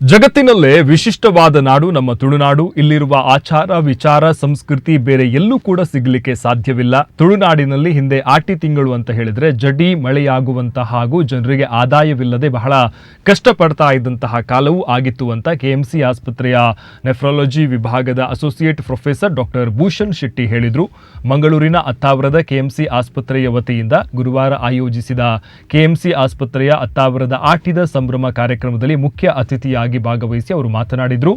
ಜಗತ್ತಿನಲ್ಲೇ ವಿಶಿಷ್ಟವಾದ ನಾಡು ನಮ್ಮ ತುಳುನಾಡು. ಇಲ್ಲಿರುವ ಆಚಾರ ವಿಚಾರ, ಸಂಸ್ಕೃತಿ ಬೇರೆ ಎಲ್ಲೂ ಕೂಡ ಸಿಗಲಿಕ್ಕೆ ಸಾಧ್ಯವಿಲ್ಲ. ತುಳುನಾಡಿನಲ್ಲಿ ಹಿಂದೆ ಆಟಿ ತಿಂಗಳು ಅಂತ ಹೇಳಿದ್ರೆ ಜಡಿ ಮಳೆಯಾಗುವಂತಹ ಹಾಗೂ ಜನರಿಗೆ ಆದಾಯವಿಲ್ಲದೆ ಬಹಳ ಕಷ್ಟಪಡ್ತಾ ಇದ್ದಂತಹ ಕಾಲವೂ ಆಗಿತ್ತು ಅಂತ ಕೆಎಂಸಿ ಆಸ್ಪತ್ರೆಯ ನೆಫ್ರಾಲಜಿ ವಿಭಾಗದ associate professor doctor Bhushan Shetty ಹೇಳಿದರು. ಮಂಗಳೂರಿನ ಅತ್ತಾವರದ ಕೆಎಂಸಿ ಆಸ್ಪತ್ರೆಯ ವತಿಯಿಂದ ಗುರುವಾರ ಆಯೋಜಿಸಿದ ಕೆಎಂಸಿ ಆಸ್ಪತ್ರೆಯ ಅತ್ತಾವರದ ಆಟಿದ ಸಂಭ್ರಮ ಕಾರ್ಯಕ್ರಮದಲ್ಲಿ ಮುಖ್ಯ ಅತಿಥಿಯಾಗಿ ಭಾಗವಹಿಸಿ ಅವರು ಮಾತನಾಡಿದರು.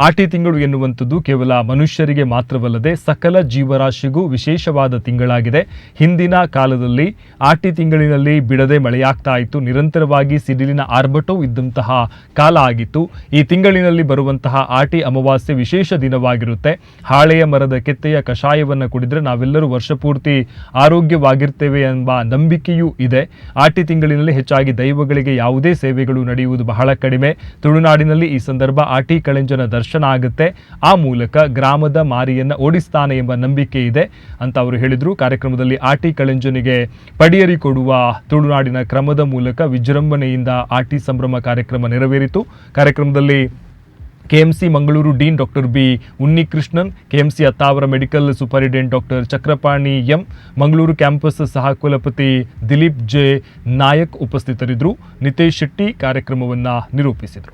ಆಟಿ ತಿಂಗಳು ಎನ್ನುವಂಥದ್ದು ಕೇವಲ ಮನುಷ್ಯರಿಗೆ ಮಾತ್ರವಲ್ಲದೆ ಸಕಲ ಜೀವರಾಶಿಗೂ ವಿಶೇಷವಾದ ತಿಂಗಳಾಗಿದೆ. ಹಿಂದಿನ ಕಾಲದಲ್ಲಿ ಆಟಿ ತಿಂಗಳಿನಲ್ಲಿ ಬಿಡದೆ ಮಳೆಯಾಗ್ತಾ ಇತ್ತು. ನಿರಂತರವಾಗಿ ಸಿಡಿಲಿನ ಆರ್ಭಟವೂ ಇದ್ದಂತಹ ಕಾಲ ಆಗಿತ್ತು. ಈ ತಿಂಗಳಿನಲ್ಲಿ ಬರುವಂತಹ ಆಟಿ ಅಮಾವಾಸ್ಯೆ ವಿಶೇಷ ದಿನವಾಗಿರುತ್ತೆ. ಹಾಳೆಯ ಮರದ ಕೆತ್ತೆಯ ಕಷಾಯವನ್ನು ಕುಡಿದ್ರೆ ನಾವೆಲ್ಲರೂ ವರ್ಷಪೂರ್ತಿ ಆರೋಗ್ಯವಾಗಿರ್ತೇವೆ ಎಂಬ ನಂಬಿಕೆಯೂ ಇದೆ. ಆಟಿ ತಿಂಗಳಿನಲ್ಲಿ ಹೆಚ್ಚಾಗಿ ದೈವಗಳಿಗೆ ಯಾವುದೇ ಸೇವೆಗಳು ನಡೆಯುವುದು ಬಹಳ ಕಡಿಮೆ. ತುಳುನಾಡಿನಲ್ಲಿ ಈ ಸಂದರ್ಭ ಆಟಿ ಕಳೆಂಜನ ದರ್ಶನ ಆಗುತ್ತೆ. ಆ ಮೂಲಕ ಗ್ರಾಮದ ಮಾರಿಯನ್ನ ಓಡಿಸ್ತಾನೆ ಎಂಬ ನಂಬಿಕೆ ಇದೆ ಅಂತ ಅವರು ಹೇಳಿದರು. ಕಾರ್ಯಕ್ರಮದಲ್ಲಿ ಆಟಿ ಕಳೆಂಜನಿಗೆ ಪಡಿಯರಿ ಕೊಡುವ ತುಳುನಾಡಿನ ಕ್ರಮದ ಮೂಲಕ ವಿಜೃಂಭಣೆಯಿಂದ ಆಟಿ ಸಂಭ್ರಮ ಕಾರ್ಯಕ್ರಮ ನೆರವೇರಿತು. ಕಾರ್ಯಕ್ರಮದಲ್ಲಿ KMC Mangaluru dean doctor B Unnikrishnan, KMC Attavar medical superintendent doctor Chakrapani M, Mangaluru campus ಸಹಕುಲಪತಿ Dilip J Nayak ಉಪಸ್ಥಿತರಿದ್ದರು. ನಿತೇಶ್ ಶೆಟ್ಟಿ ಕಾರ್ಯಕ್ರಮವನ್ನು ನಿರೂಪಿಸಿದರು.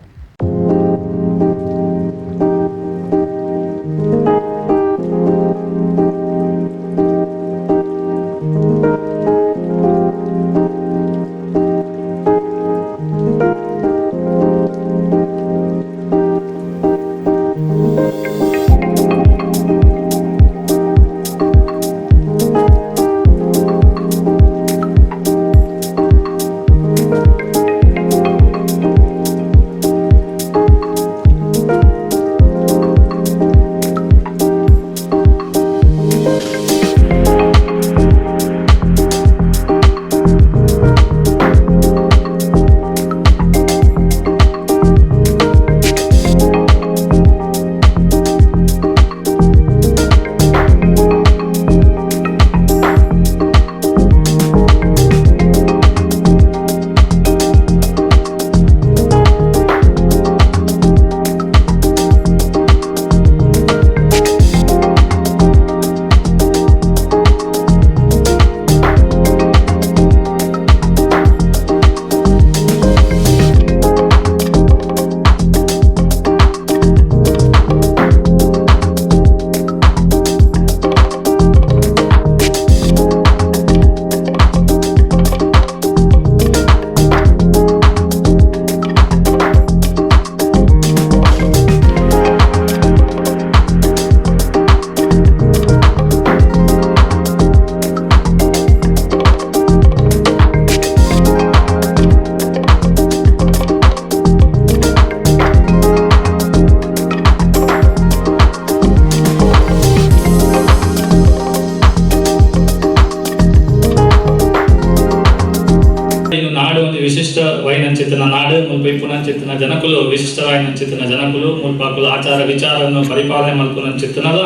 ಇನ್ನು ನಾಡು ಒಂದು ವಿಶಿಷ್ಟ ವೈನಂಚಿತನ ನಾಡು. ಮುಲ್ಪ ಇಪ್ಪುನಂಚಿತ್ತನ ಜನಕುಲು ವಿಶಿಷ್ಟ ವಾಯಿನಂಚಿತನ ಜನಕುಲು. ಮುಲ್ಪಾಕುಲು ಆಚಾರ ವಿಚಾರವನ್ನು ಪರಿಪಾಲನೆ ಮಲ್ಪುನಂಚಿತ್ತನಲ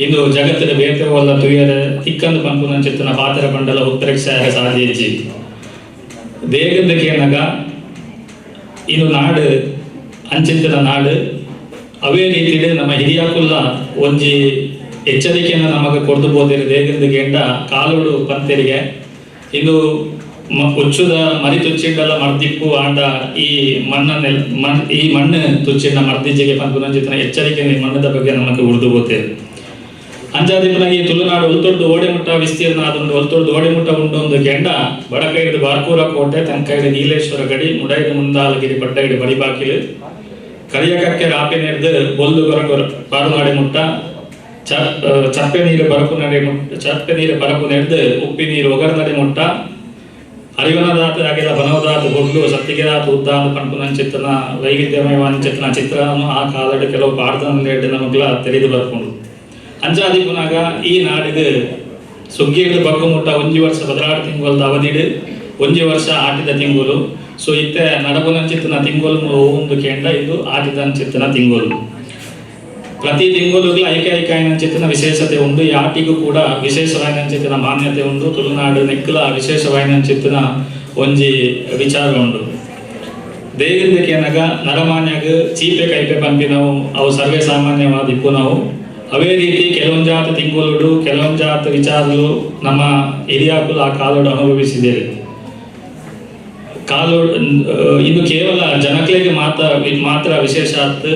ಇಂದು ಜಗತ್ತಿನ ಬೇತೆ ವಲ್ಲ ತುಯರೆ ತಿಕ್ಕಂದು ಪನ್ಪುನಂಚಿತ್ತನ ಪಾತ್ರ ಪಂಡಲ ಉತ್ತರಕ್ಷಾಯ ಸಾಧ್ಯಜ್ಜಿ. ದೇಗದ ಕೇನಗ ಇದು ನಾಡು ಅಂಚಿತ್ತನ ನಾಡು. ಅವೇ ರೀತಿಯಲ್ಲಿ ನಮ್ಮ ಹಿರಿಯಾಕುಲ್ಲ ಒಂಜಿ ಎಚ್ಚರಿಕೆಯನ್ನು ನಮಗೆ ಕೊಡ್ದು ಬೋದಿರ ದೇಗಂದ ಕೇಂಡ ಕಾಲೋಡು ಪಂತೆರಿಗೆ ಇದು ಉಚ್ಚುದ ಮರಿ ತುಚ್ಚಿಂಡಲ ಮರ್ದಿಪ್ಪು ಆಂಡ ಈ ಮಣ್ಣ ಮಣ್ ಈ ಮಣ್ಣು ತುಚ್ಚಿಂಡ ಮರ್ದಿಜ್ಜಿಗೆ ಪನ್ಪುನಂಚಿತನ ಎಚ್ಚರಿಕೆ ಈ ಮಣ್ಣದ ಬಗ್ಗೆ ನಮಗೆ ಉರ್ದು ಬೋತೇವೆ. ಅಂಜಾದಿಪ್ಪನಾಗಿ ತುಳುನಾಡು ಒಲ್ತೊಡ್ದು ಓಡೆಮುಟ್ಟ ವಿಸ್ತೀರ್ಣ ಆದುಂಡು. ಒಲ್ತೊಡ್ದು ಓಡೆಮುಟ್ಟ ಉಂಡು ಒಂದು ಕೆಂಡ ಬಡಕೈಡು ಬಾರ್ಕೂರ ಕೋಟೆ, ತೆಂಕೈಡು ನೀಲೇಶ್ವರ ಗಡಿ, ಮುಡೈಡು ಮುಂದಾಲಗಿರಿ, ಪಡ್ಡೈಡು ಬಡಿಬಾಕಿಲು, ಕರಿಯಕಕ್ಕೆ ರಾಪೆ ನೆಡ್ದು ಬೊಲ್ದು ಗೊರಗೊರ ಬಾರುನಾಡೆ ಮುಟ್ಟ, ಚಪ್ಪೆ ನೀರು ಬರಪು ನಡೆ ಮುಟ್ಟ, ಚಪ್ಪೆ ನೀರು ಬರಪು ನೆಡ್ದು ಉಪ್ಪಿ ನೀರು ಒಗರ್ನಡೆ ಮುಟ್ಟ, ಅರಿವನದಾತ ಆಗಿಲ್ಲ ಬನವದಾತ ಬೊಡ್ಲು ಸತ್ತಿಗೆದಾತ ಉದ್ದ ಪನ್ಪುನಂಚಿತ್ತನ ವೈವಿಧ್ಯಮಯವಾಂಚಿತ್ತನ ಚಿತ್ರವನ್ನು ಆ ಕಾಲಡ್ ಕೆಲವು ಪಾಡ್ದನಲೇಡ್ ನಮಗ್ಲ ತೆರೆದು ಬರ್ಕೊಂಡು. ಅಂಚಾದಿಪ್ಪುನಾಗ ಈ ನಾಡಿಗೆ ಸುಗ್ಗಿಡ್ದು ಬಗ್ಗು ಮುಟ್ಟ ಒಂಜಿ ವರ್ಷ 12 ತಿಂಗಳದ ಅವಧಿಡು ಒಂಜಿ ವರ್ಷ ಆಟಿದ ತಿಂಗಳು. ಸೊ ಇತ್ತೆ ನಡಪುನಂಚಿತ್ತನ ತಿಂಗಳು ಒಂದು ಕೇಂದ್ರ ಇದು ಆಟಿದಂಚಿತ್ತನ ತಿಂಗಳು. ಪ್ರತಿ ತಿಂಗಳಿಗೂ ಐಕೆ ಐಕಾಯಿನಂಚಿತ್ತಿನ ವಿಶೇಷತೆ ಉಂಟು. ಈ ಆಟಿಗೂ ಕೂಡ ವಿಶೇಷವಾಯಿನಂಚಿತ್ತಿನ ಮಾನ್ಯತೆ ಉಂಟು. ತುಳುನಾಡು ನೆಕ್ಕಲ ವಿಶೇಷವಾಯಿನಂಚಿತ್ತಿನ ಒಂಜಿ ವಿಚಾರ ಉಂಟು. ದೇವಿಂದಕ್ಕೆ ನರಮಾನ್ಯಾಗ ಚೀಪೆ ಕೈಪೆ ಪನ್ಪಿನವು ಅವು ಸರ್ವೇ ಸಾಮಾನ್ಯವಾದ ಇಪ್ಪುನವು. ಅವೇ ರೀತಿ ಕೆಲವೊಂಜಾತ ತಿಂಗೊಲುಡು ಕೆಲವೊಂಜಾತ ವಿಚಾರಲು ನಮ್ಮ ಹಿರಿಯಾಕುಲು ಆ ಕಾಲೋಡು ಅನುಭವಿಸಿದ್ದೇವೆ. ಕಾಲು ಇದು ಕೇವಲ ಜನಕ್ಲೆಗೆ ಮಾತ್ರ ಮಾತ್ರ ವಿಶೇಷ ಆತ್,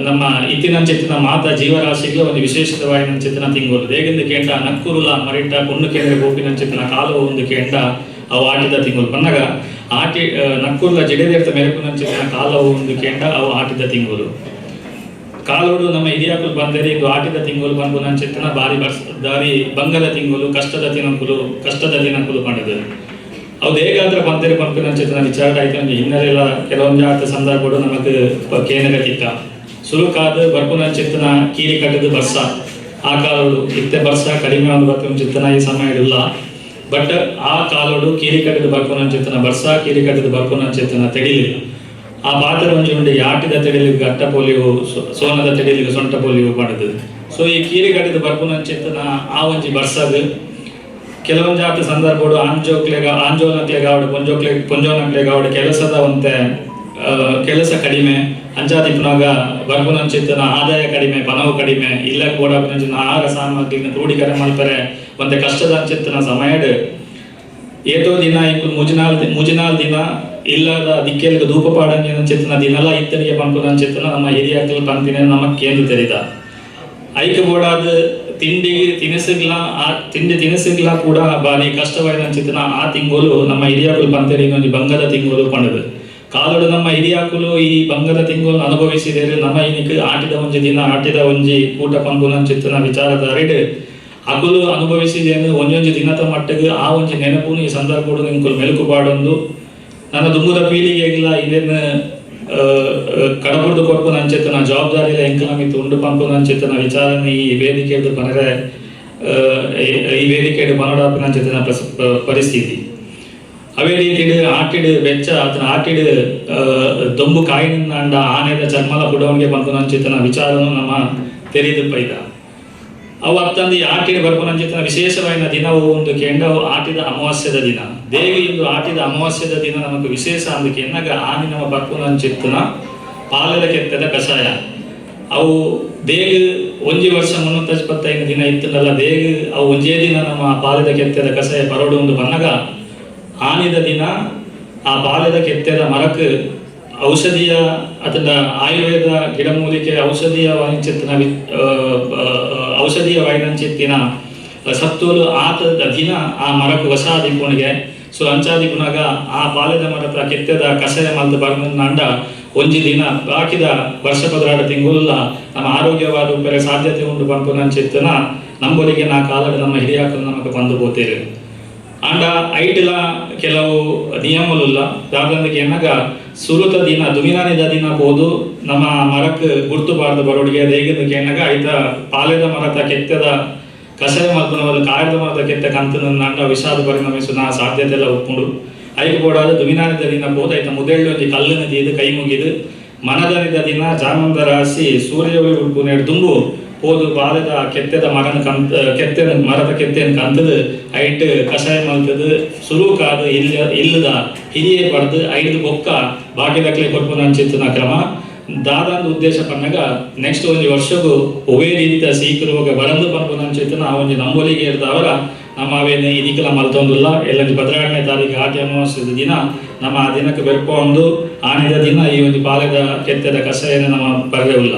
ನಮ್ಮ ಇತ್ತಿನಂಚಿತ್ತಿನ ಮಾತ ಜೀವರಾಶಿಗೆ ಒಂದು ವಿಶೇಷವಾಯಿನಂಚಿತ್ತಿನ ತಿಂಗಳು. ದೇಗಿಂದ ಕೇಂಡ ನಕ್ಕುರುಲ ಮರಿಟ ಪುಣ್ಣು ಕೇಂದ್ರ ಗೋಪಿನಂಚಿತ್ತಿನ ಕಾಲು ಒಂದು ಕೇಂಡ ಅವು ಆಟಿದ ತಿಂಗಳು ಪನ್ನಗ ಆಟಿ ನಕ್ಕುರುಲ ಜಿಡೆದೇರ್ತ ಮೆರಪುನಂಚಿತ್ತಿನ ಕಾಲವು ಒಂದು ಕೇಂಡ ಅವು ಆಟಿದ ತಿಂಗಳು. ಕಾಲೋಡು ನಮ್ಮ ಹಿರಿಯಾಕುಲು ಬಂದರೆ ಇದು ಆಟಿದ ತಿಂಗಳು ಪನ್ಪುನಂಚಿತ್ತಿನ ಬಾರಿ ಬರ್ಸ ದಾರಿ ಬಂಗದ ತಿಂಗಳು, ಕಷ್ಟದ ತಿನಕುಲು, ಕಷ್ಟದ ದಿನಕುಲು ಪಂಡದು. ಅವು ಹೇಗಾದ್ರೆ ಬಂದರೆ ಪನ್ಪಿನಂಚಿತ್ತಿನ ವಿಚಾರ ಆಯ್ತು. ಒಂದು ಹಿನ್ನೆಲೆಲ್ಲ ಕೆಲವೊಂದು ಸಂದರ್ಭಗಳು ನಮಗೆ ಕೇನಗ ತಿಕ್ಕ ಸುರುಕಾದ ಬರ್ಪುನಂಚಿತ್ತಿನ ಕೀರಿ ಕಟ್ಟದ ಬರ್ಸ ಆ ಕಾಲೋಡು. ಇತ್ತೆ ಬರ್ಸ ಕಡಿಮೆ ಒಂದು ಬರ್ಪುನಂಚಿತ್ತಿನ ಈ ಸಮಯ ಇಲ್ಲ. ಬಟ್ ಆ ಕಾಲೋಡು ಕೀರಿ ಕಟ್ಟದ ಬರ್ಪುನಂಚಿತ್ತಿನ ಬರ್ಸ, ಕೀರಿ ಕಟ್ಟದ ಬರ್ಪುನಂಚಿತ್ತಿನ ತೆಡಿಲಿ. ಆ ಪಾತ್ರ ಒಂಜಿ ಉಂಡು, ಯಾಟಿದ ತೆಡಿಲಿಗೆ ಅಟ್ಟ ಪೋಲಿಯು, ಸೋನದ ತೆಡಿಲಿಗೆ ಸೊಂಟ ಪೋಲಿಯು ಪಡೆದು. ಸೊ ಈ ಕೀರಿ ಕಟ್ಟದ ಬರ್ಪುನಂಚಿತ್ತಿನ ಆ ಒಂಜಿ ಬರ್ಸಗ್ ಕೆಲವೊಂದು ಸಂದರ್ಭಗಳು ಆಂಜೋಕ್ಲೆಗ ಆಂಜೋನಕ್ಲೆಗ ಆವಡ್, ಪೊಂಜೋಕ್ಲೆ ಪೊಂಜೋನಕ್ಲೆಗ ಆವಡ್, ಕೆಲಸದ ಒಂತೆ ಕೆಲಸ ಕಡಿಮೆ ಅಂಚಾದಿಪ್ಪುನಾಗ ಬರ್ಪುನಂಚಿತ್ತಿನ ಆದಾಯ ಕಡಿಮೆ, ಪನವು ಕಡಿಮೆ, ಇಲ್ಲ ಬೋಡಾಪಿನಂಚಿನ ಆಹಾರ ಸಾಮಗ್ರಿನ ಕ್ರೋಢೀಕರಣ ಮಲ್ಪರೆ ಒಂತೆ ಕಷ್ಟದ ಅಂಚಿತ್ತಿನ ಸಮಯಡ್ ಏತೋ ದಿನ ಇಂಕುಲು ಮುಜಿನಾಲ್ ಮುಜಿನಾಲ್ ದಿನ ಇಲ್ಲದ ದಿಕ್ಕೆಲ್ಗ್ ಧೂಪ ಪಾಡಂಚಿತ್ತಿನ ದಿನಲ ಇತ್ತನಿಗೆ ಪನ್ಪುನಂಚಿತ್ತಿನ ನಮ್ಮ ಹಿರಿಯಾಕ್ಲು ಪನ್ಪಿನ ನಮ್ಮ ಕೇಂದ್ರ ತೆರಿದ. ಐಕ್ ಬೋಡಾದ ತಿಂಡಿ ತಿನಿಸುಗ್ಲ, ಆ ತಿಂಡಿ ತಿನಿಸುಗ್ಲ ಕೂಡ ಬಾರಿ ಕಷ್ಟವಾಯಿನಂಚಿತ್ತಿನ ಆ ತಿಂಗಳು ನಮ್ಮ ಹಿರಿಯಾಕುಲು ಪಂತೇರಿ ಒಂಜಿ ಬಂಗದ ತಿಂಗಳು ಪಂಡದು. ಕಾಲಡು ನಮ್ಮ ಹಿರಿಯಾಕುಲು ಈ ಬಂಗದ ತಿಂಗಳು ಅನುಭವಿಸಿದರೆ ನಮ್ಮ ಇನಿಕ್ ಆಟಿದ ಒಂಜಿ ದಿನ, ಆಟಿದ ಒಂಜಿ ಕೂಟ ಪನ್ಪುನಂಚಿತ್ತಿನ ವಿಚಾರದ ಅರಿಡ್ ಅಕುಲು ಅನುಭವಿಸಿದೇನು ಒಂಜೊಂಜಿ ದಿನದ ಮಟ್ಟಿಗೆ ಆ ಒಂಜಿ ನೆನಪುನು ಈ ಸಂದರ್ಭಡು ನಿಂಕುಲು ಮೆಲುಕು ಪಾಡೊಂದು ನನ್ನ ದುಂಬುದ ಪೀಳಿಗೆಗಿಲ್ಲ ಇದನ್ನ ಕಡಬುರ್ದು ಕೊರ್ಪುನಂಚಿತ್ತಿನ ಜವಾಬ್ದಾರಿಲ ಎಂಕಲ ಮಿತ್ತ್ ಉಂಡು ಪನ್ಪುನಂಚಿತ್ತಿನ ವಿಚಾರನ ಈ ವೇದಿಕೆಡ್ ಪನರೆ, ಈ ವೇದಿಕೆಡ್ ಪನೊಡಾಪಿನಂಚಿತ್ತಿನ ಪರಿಸ್ಥಿತಿ. ಅವೇ ರೀತಿಡ್ ಆಟಿಡ್ ಬೆಚ್ಚ ಆತನ ಆಟಿಡ್ ದೊಂಬು ಕಾಯಿನಿಂದ ಆನೆದ ಚರ್ಮಲ ಪುಡವಣಿಗೆ ಪನ್ಪುನಂಚಿತ್ತಿನ ವಿಚಾರನು ನಮ್ಮ ತೆರಿದು ಪೈದ. ಅವು ಅತ್ತಂದು ಈ ಆಟಿಡ್ ಬರ್ಪುನಂಚಿತ್ತಿನ ವಿಶೇಷವಾದ ದಿನವು ಒಂದು ಕೆಂಡವು ಆಟಿದ ಅಮಾವಾಸ್ಯದ ದಿನ. ದೇವಿ ಇಂದು ಆಟಿದ ಅಮಾವಾಸ್ಯದ ದಿನ ನಮಕ್ ವಿಶೇಷ ಅಂದಕ್ಕೆ ಎನ್ನಗ ಆನಿ ನಮ್ಮ ಬರ್ಪುನಂಚಿತ್ತಿನ ಪಾಲದ ಕೆತ್ತದ ಕಷಾಯ. ಅವು ದೇಗ್ ಒಂಜಿ ವರ್ಷ 325 ದಿನ ಇತ್ತಲ್ಲ, ದೇಗ್ ಅವು ಒಂಜೇ ದಿನ ನಮ್ಮ ಪಾಲದ ಕೆತ್ತದ ಕಷಾಯ ಪರೋಡು ಒಂದು ಬನ್ನಗ ಆನಿದ ದಿನ ಆ ಬಾಲ್ಯದ ಕೆತ್ತೆದ ಮರಕ್ ಔಷಧೀಯ ಅದನ್ನ ಆಯುರ್ವೇದ ಗಿಡಮೂಲಿಕೆ ಔಷಧೀಯ ವಾಣಿಜ್ಯತ್ತಿನ ಔಷಧೀಯ ವಾಯಿನಂಚಿತ್ತಿನ ಸತ್ತೋಲು ಆತದ ದಿನ ಆ ಮರಕ್ ವಸಾದಿಪುಣಿಗೆ. ಸೊ ಅಂಚಾದಿಪುನಾಗ ಆ ಬಾಲ್ಯದ ಮರತ ಕೆತ್ತೆದ ಕಷಾಯ ಮಲ್ತ ಬರ್ನಂಡ ಒಂಜಿ ದಿನ ಬಾಕಿದ ವರ್ಷ 12 ತಿಂಗುಲ್ಲ ನಮ್ಮ ಆರೋಗ್ಯವಾದ ಉಪ್ಪರೆ ಸಾಧ್ಯತೆ ಉಂಟು ಪನ್ಪುನಂಚಿತ್ತನ ನಂಬೊಲಿಗೆ ನಾ ಕಾಲಡ್ ನಮ್ಮ ಹಿರಿಯಾಕಲು ನಮಕ್ ಬಂದು ಪೋತೇರು. ಆಂಡ ಐಟಿಲ ಕೆಲವು ನಿಯಮಲುಲ್ಲ. ದಾದಂದಕ್ಕೆ ಎನ್ನಗ ಸುರುತ ದಿನ ದುಮಿನಾನಿದ ದಿನ ಪೋದು ನಮ್ಮ ಮರಕ್ ಗುರ್ತು ಬಾರ್ದು ಬರೋಡಿಗೆ. ದೇಗದಕ್ಕೆ ಎನ್ನಗ ಐತ ಪಾಲೆದ ಮರತ ಕೆತ್ತದ ಕಷಾಯ ಮಲ್ಪುನವಲ್ ಕಾಯದ ಮರತ ಕೆತ್ತ ಕಂತನ ವಿಷಾದ ಪರಿಣಮಿಸುನ ಸಾಧ್ಯತೆ ಎಲ್ಲ ಉಪ್ಪುಂಡು. ಐಕ್ ಬೋಡಾದ ದುಮಿನಾನಿದ ದಿನ ಪೋದು ಐತ ಮುದೆಳ್ಳು ಒಂಜಿ ಕಲ್ಲುನ ದೀದು ಕೈ ಮುಗಿದು ಮನದನಿದ ದಿನ ಜಾಮಂದ ರಾಶಿ ಸೂರ್ಯ ಉಡ್ಪು ದುಂಬು ಪೋದು ಬಾಲದ ಕೆತ್ತೆದ ಮರನ ಕಂತ ಕೆತ್ತೆದ ಮರದ ಕೆತ್ತೆನ ಕಂತದು ಐಟ್ ಕಷಾಯ ಮಲ್ತದು ಸುರುಕಾದು ಇಲ್ಲ ಇಲ್ಲದ ಹಿರಿಯೇ ಪಡ್ದು ಐದು ಬೊಕ್ಕ ಬಾಕಿದಕ್ಲೆ ಕೊರ್ಪುನಂಚಿತ್ತಿನ ಕ್ರಮ. ದಾದಾಂದ ಉದ್ದೇಶ ಪನ್ನಗ ನೆಕ್ಸ್ಟ್ ಒಂಜಿ ವರ್ಷಗು ಒವ್ವೇ ರೀತಿಯ ಸೀಕು ರೋಗ ಬರಂದು ಪನ್ಪುನಂಚಿತ್ತಿನ ಆ ಒಂಜಿ ನಂಬೊಲಿಗೆ ಇರ್ದವರ ನಮ್ಮ ಅವೇನು ಇದಕ್ಕೆಲ್ಲ ಮಲ್ತೊಂದುಲ್ಲ. ಎಲ್ಲಂಜಿ 12ನೇ ತಾರೀಕು ಆಟಿ ಅಮಾವಾಸ್ಯದ ದಿನ ನಮ್ಮ ಆ ದಿನಕ್ಕೆ ಬೆರ್ಪೊಂದು ಆನಿದ ದಿನ ಈ ಒಂಜಿ ಪಾಲೆದ ಕೆತ್ತೆದ ಕಷಾಯನ ನಮ್ಮ ಪರ್ವೆ ಉಲ್ಲ.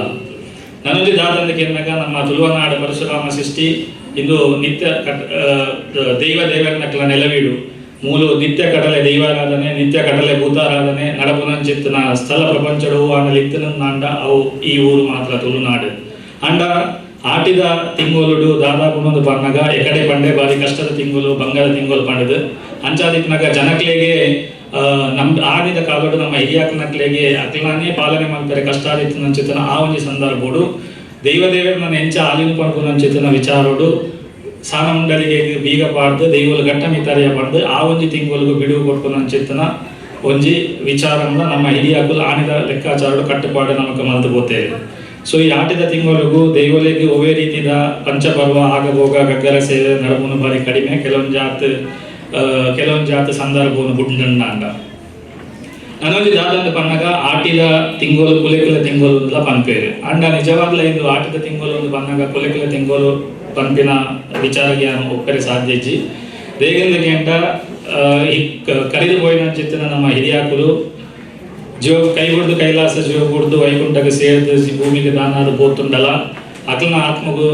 ನನೊಂಜಿ ದಾದಂದಕ್ಕೆ ಎನ್ನಗ ನಮ್ಮ ತುಳುವನಾಡ ಪರಶುರಾಮ ಸೃಷ್ಟಿ ಇಂದು ನಿತ್ಯ ಕಟ್ ದೈವ ದೇವರನಕ್ಲ ನೆಲವೀಡು. ಮೂಲು ನಿತ್ಯ ಕಡಲೆ ದೈವಾರಾಧನೆ, ನಿತ್ಯ ಕಡಲೆ ಭೂತಾರಾಧನೆ ನಡಪುನಂಚಿತ್ತಿನ ಸ್ಥಳ ಪ್ರಪಂಚಡು ಆನಲ್ ಇತ್ತಿನ ಅವು ಈ ಊರು ಮಾತ್ರ ತುಳುನಾಡು. ಅಂಡ ಆಟಿದ ತಿಂಗೊಲುಡು ದಾದಾಪುನೊಂದು ಪನ್ನಗ ಎಕಡೆ ಪಂಡೆ ಬಾರಿ ಕಷ್ಟದ ತಿಂಗಳು, ಬಂಗಾರ ತಿಂಗಳು ಪಂಡದು. ಅಂಚಾದಿಪ್ಪನಗ ಜನಕ್ಲೆಗೆ ನಮ್ ಆನಿದ ಕಾಲೋಡು ನಮ್ಮ ಹಿರಿಯಾಕ್ನಕ್ಲೆಗೆ ಅಕ್ಲಾನೇ ಪಾಲನೆ ಮಾಡ್ತಾರೆ ಕಷ್ಟ ಆದಿತ್ತಿನಂಚಿತ್ತಿನ ಆ ಒಂಜಿ ಸಂದರ್ಭೋಡು ದೈವ ದೇವರು ನನ್ನ ಎಂಚ ಆಲಿನ ಪನ್ಪುನಂಚಿತ್ತಿನ ವಿಚಾರೋಡು ಸಾನಮುಂಡಲಿಗೆ ಬೀಗ ಪಾಡ್ದು ದೈವಲು ಘಟ್ಟ ಮಿತಾರಿಯ ಪಡ್ದು ಆ ಒಂಜಿ ತಿಂಗಳಿಗೆ ಬಿಡುವು ಕೊಡ್ಪುನಂಚಿತ್ತಿನ ಒಂಜಿ ವಿಚಾರನ ನಮ್ಮ ಹಿರಿಯಾಕುಲು ಆನಿದ ಲೆಕ್ಕಾಚಾರಡು ಕಟ್ಟುಪಾಡು ನಮಕ್ ಮಲ್ತು ಪೋತೇವೆ. ಸೊ ಈ ಆಟಿದ ತಿಂಗಳಿಗೂ ದೈವಲಿಗೆ ಒವ್ವೇ ರೀತಿದ ಪಂಚಪರ್ವ ಆಗಭೋಗ ಗಗ್ಗರ ಸೇವೆ ನಡಪುನು ಬಾರಿ ಕಡಿಮೆ, ಕೆಲವೊಂದು ಜಾತ್ ಕೆಲವೊಂದು ಜಾತ್ ಸಂದರ್ಭವನ್ನು ಬುಡ್ಡಂಡ. ನನೊಂಜಿ ದಾದಂದು ಪನ್ನಗ ಆಟಿದ ತಿಂಗೊಲು ಕುಲೆಕುಲ ತಿಂಗೊಲು ಅಂದ್ಲ ಪನ್ಪೇರು. ಅಂಡ ನಿಜವಾಗ್ಲ ಇಂದು ಆಟಿದ ತಿಂಗೊಲು ಒಂದು ಪನ್ನಗ ಕುಲೆಕುಲ ತಿಂಗೊಲು ಪನ್ಪಿನ ವಿಚಾರಗೆ ಯಾನ್ ಒಪ್ಪರೆ ಸಾಧ್ಯ ಇಜ್ಜಿ. ದೇಗಂದ ಕೇಂಡ, ಈ ಕರಿದು ಪೋಯಿನಂಚಿತ್ತಿನ ನಮ್ಮ ಹಿರಿಯಾಕುಲು ಜೀವ ಕೈ ಬುಡ್ದು ಕೈಲಾಸ, ಜೀವ ಬುಡ್ದು ವೈಕುಂಠಕ್ಕೆ ಸೇರ್ದು ಈ ಭೂಮಿಗೆ ದಾನಾದ ಪೋತುಂಡಲ ಅಕ್ಲನ ಆತ್ಮಗು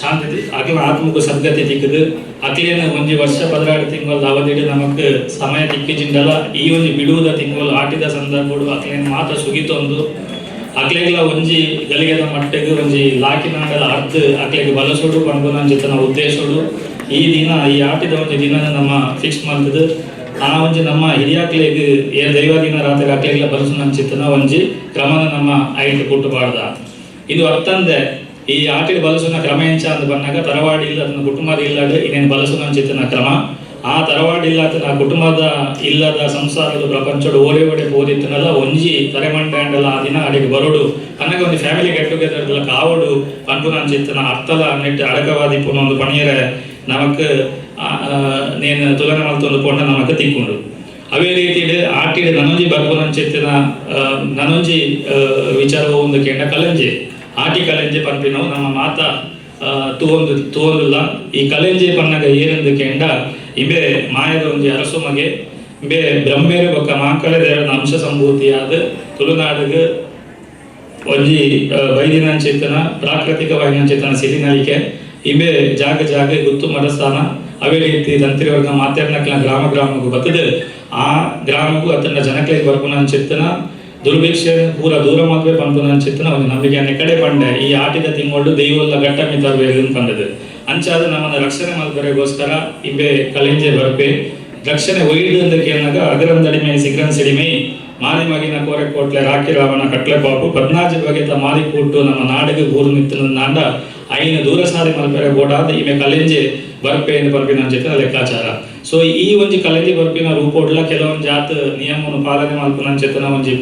ಶಾಂತಿ, ಅಕ್ಲನ ಆತ್ಮಗು ಸದ್ಗತಿ ತಿಕ್ಕದು. ಅಕ್ಲೇನ ಒಂಜಿ ವರ್ಷ 12 ತಿಂಗಳ ಅವಧಿಡ್ ನಮಕ್ ಸಮಯ ತಿಕ್ಕಿಜಿಂಡಲ ಈ ಒಂಜಿ ಬಿಡುವುದ ತಿಂಗಳು ಆಟಿದ ಸಂದರ್ಭಡು ಅಕ್ಲೇನ ಮಾತ ಸುಗಿತೊಂದು ಅಕ್ಲೆಗ್ಲ ಒಂಜಿ ಗಲಿಗೆದ ಮಟ್ಟೆಗ್ ಒಂಜಿ ಲಾಕಿನಾಂಡಲ ಅರ್ಧ ಅಕ್ಲೆಗ್ ಬಲಸೊಡು ಪನ್ಪುನಂಚಿತ್ತಿನ ಉದ್ದೇಶಡು ಈ ದಿನ, ಈ ಆಟಿದ ಒಂಜಿ ದಿನ ನಮ್ಮ ಫಿಕ್ಸ್ ಮಲ್ತದು. ಆ ಒಂಜಿ ನಮ್ಮ ಹಿರಿಯಾಕ್ಲೆಗ್ ಏರ್ ದೈವಾಧೀನ ರಾತ್ರಿ ಅಕ್ಲೆಗ್ಲ ಬಲಸುನಂಚಿತ್ತಿನ ಒಂಜಿ ಕ್ರಮನ ನಮ್ಮ ಐಟ್ ಪುಟ್ಟು ಪಾಡ್ದ. ಇದು ಅರ್ಥಂದೆ ಈ ಆಟಿಡ್ ಬಲಸುನ ಕ್ರಮ ಎಂಚ ಅಂದ್ ಬನ್ನಾಗ, ತರವಾಡಿ ಇಲ್ಲ ಅದನ್ನ ಕುಟುಂಬದ ಇಲ್ಲಡ್ ಇನ್ನೇನು ಬಲಸುನಂಚಿತ್ತಿನ ಕ್ರಮ. ಆ ತರವಾಡಿ ಇಲ್ಲ ಆ ಕುಟುಂಬದ ಇಲ್ಲದ ಸಂಸಾರದ ಪ್ರಪಂಚಡ್ ಓಡೆ ಓಡೆ ಪೋದಿತ್ತನಲ್ಲ ಒಂಜಿ ತರೆಮಂಡೆ ಅಂಡಲ ಆ ದಿನ ಅಡೆಗೆ ಬರೋಡು ಪನ್ನಗ ಒಂಜಿ ಫ್ಯಾಮಿಲಿ ಗೆಟ್ ಟುಗೆದರ್ ಕಾವಡು ಪನ್ಪುನಂಚಿತ್ತಿನ ಅರ್ಥಲ ನೆಟ್ ಅಡಕವಾದಿ ಪುನ ಒಂದು ಪಣಿಯರೆ ನಮಕ್ ನೇನು ತುಲನೆ ಮಲ್ತೊಂದು ಪೋಂಡ ನಮಕ್ ತಿಕ್ಕೊಂಡು. ಅವೇ ರೀತಿಡ್ ಆಟಿಡ್ ನನೊಂಜಿ ಬರ್ಪುನಂಚಿತ್ತಿನ ನನೊಂಜಿ ವಿಚಾರ ಒಂದು ಕೇಂಡ, ಕಲಂಜಿ. ಆಟಿ ಕಲೆಂಜಿ ಪನ್ಪಿನವು ನಮ್ಮ ಮಾತ ತೂವೊಂದು ತೂವೊಂದುಲ್ಲ. ಈ ಕಲೆಂಜಿ ಪನ್ನಗ ಏರೆಂದು ಕೇಂಡ, ಇಂಬೆ ಮಾಯದ ಒಂಜಿ ಅರಸು ಮಗೆ. ಇಂಬೆ ಬ್ರಹ್ಮೇರು ಬೊಕ್ಕ ಮಾಂಕಲೆ ದೇವರ ಅಂಶ ಸಂಭೂತಿಯಾದ ತುಳುನಾಡಿಗೆ ಒಂಜಿ ಬೈದಿನಂಚಿತ್ತನ ಪ್ರಾಕೃತಿಕವಾಯಿನಂಚಿತ್ತನ ಸಿರಿನಲಿಕೆ. ಇಂಬೆ ಜಾಗ ಜಾಗ ಗುತ್ತು ಮರಸ್ಥಾನ, ಅವೇ ರೀತಿ ತಂತ್ರಿ ವರ್ಗ ಮಾತೆರ್ನಕ್ಲ ಗ್ರಾಮ ಗ್ರಾಮಕ್ಕೂ ಬತ್ತದು ಆ ಗ್ರಾಮಕ್ಕೂ ಅತನ ಜನಕ್ಲೆಗ್ ಬರ್ಪುನಂಚಿತ್ತನ ದುರ್ಭಿಕ್ಷೆ ಪೂರ ದೂರ ಮದ್ವೆ ಪನ್ಪುನಂಚಿತ್ತನ ಒಂದು ನಂಬಿಕೆ ಕಡೆ ಪಂಡೆ. ಈ ಆಟಿದ ತಿಂಗಳು ದೈವಲ್ಲ ಘಟ್ಟ ಮಿತರ್ವೇರು ಪಂಡದು. ಅಂಚಾದ ನಮ್ಮನ್ನ ರಕ್ಷಣೆ ಮಲ್ಪರೆಗೋಸ್ಕರ ಇಂಬೆ ಕಲೆಂಜೆ ಬರ್ಪೆ. ರಕ್ಷಣೆ ಒಯ್ದು ಅಂತ ಕೇಳಿದಾಗ, ಅಗರಂದಡಿಮೆ ಸಿಗ್ರನ್ ಸಿಡಿಮೆ ಮಾರಿ ಮಗಿನ ಕೋರೆ ಕೋಟ್ಲೆ ರಾಕಿ ರಾವಣ ಕಟ್ಲೆ ಪಾಪು ಪದ್ನಾಜಿ ಬಗೆತ ಮಾರಿ ಕೂಟು ನಮ್ಮ ನಾಡಿಗೆ ಊರು ನಿತ್ತಿನ ನಾಂಡ ಐನ ದೂರ ಸಾರಿ ಮಲ್ಪೆರೆ ಬೋಡಾದ ಈಮೆ ಕಲೆಂಜೆ ಬರ್ಪೆ ಎಂದು ಪನ್ಪಿನ ಅಂಚಿತ್ತಿನ ಲೆಕ್ಕಾಚಾರ. ಸೊ ಈ ಒಂಜಿ ಕಲೆಂಜಿ ಬರ್ಪಿನ ರೂಪೋಡ್ಲ ಕೆಲವೊಂದು ಜಾತ ನಿಯಮವನ್ನು ಪಾಲನೆ ಮಲ್ಪುನಂಚಿತ್ತಿನ ಒಂಜಿ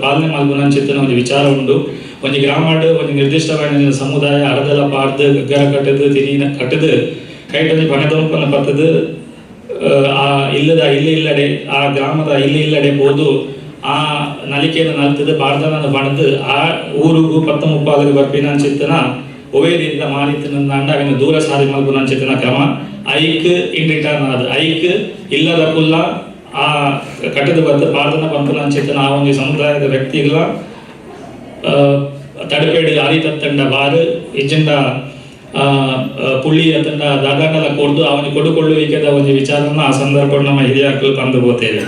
ಪಾಲನೆ ಮಲ್ಪುನಂಚಿತ್ತಿನ ಒಂಜಿ ವಿಚಾರ ಉಂಡು. ಒಂಜಿ ಗ್ರಾಮಡ್ ಒಂಜಿ ನಿರ್ದಿಷ್ಟವಾದ ಸಮುದಾಯ ಅರದಲ ಪಾಡ್ದು, ಗಗ್ಗರ ಕಟ್ಟದು, ತಿರಿನ ಕಟ್ಟದು, ಕೈಟೊಂಜಿ ಬಣದೊಂಪನ ಪತ್ತದು, ಆ ಇಲ್ಲದ ಇಲ್ಲಿ ಇಲ್ಲಡೆ ಆ ಗ್ರಾಮದ ಇಲ್ಲಿ ಇಲ್ಲಡೆ ಪೋದು ಆ ನಲಿಕೆಯನ್ನು ನಲ್ತದು, ಪಾಡ್ದನ ಬಣದು, ಆ ಊರುಗು ಪತ್ತ ಮುಪ್ಪಾಲಿಗೆ ಬರ್ಪಿನ ಅಂಚಿತ್ತನ ಒವೇ ರೀತಿಯ ಮಾರಿತ್ತಿನ ಅವಿನ ದೂರ ಸಾರಿ ಮಲ್ಪುನ ಅಂಚಿತ್ತಿನ ಕ್ರಮ. ಐಕ್ ಇನ್ ರಿಟರ್ನ್ ಆದ ಐಕ್ ಇಲ್ಲದ ಕುಲ್ಲ ಆ ಕಟ್ಟದ ಬತ್ತು ಪಾಡ್ದನ ಪನ್ಪುನ ಅಂಚಿತ್ತನ ಆ ಒಂಜಿ ಸಮುದಾಯದ ವ್ಯಕ್ತಿಗಳ ತಡಪೇಡು ಅರಿ ತತ್ತಂಡ ಬಾರು ಇಜ್ಜಂಡ ಪುಳ್ಳಿ ಅತ್ತಂಡ ದಾದಾಂಡಲ ಕೊಡ್ದು ಅವನಿಗೆ ಕೊಡುಕೊಳ್ಳುವಿಕೆದ ಒಂಜಿ ವಿಚಾರನ ಆ ಸಂದರ್ಭ ನಮ್ಮ ಹಿರಿಯಾಕ್ಲು ಪಂದು ಪೋತೇವೆ.